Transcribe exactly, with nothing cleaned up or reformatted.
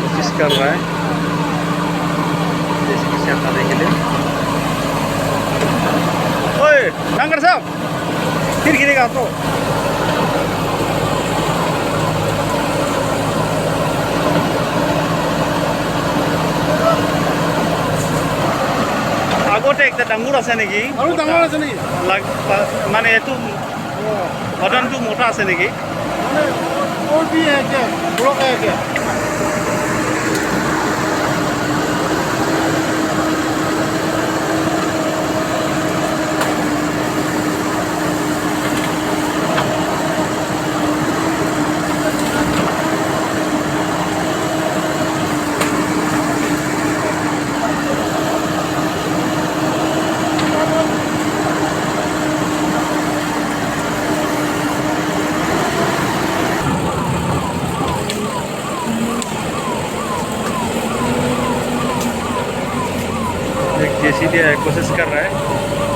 कोशिश कर रहा है, जैसे कि शेर खाने के लिए। ओए, लंगर साहब, फिर गिरेगा तो। আগতে একটা ডাঙৰ আছে নেকি? আৰু ডাঙৰ আছে নেকি? লাগ-, মানে এইটো, অ। বাটনটো মোটা আছে নেকি? মানে, অ' পি হে কিয়া? ব্লক হে কিয়া? एक जेसीबी है, कोशिश कर रहा है।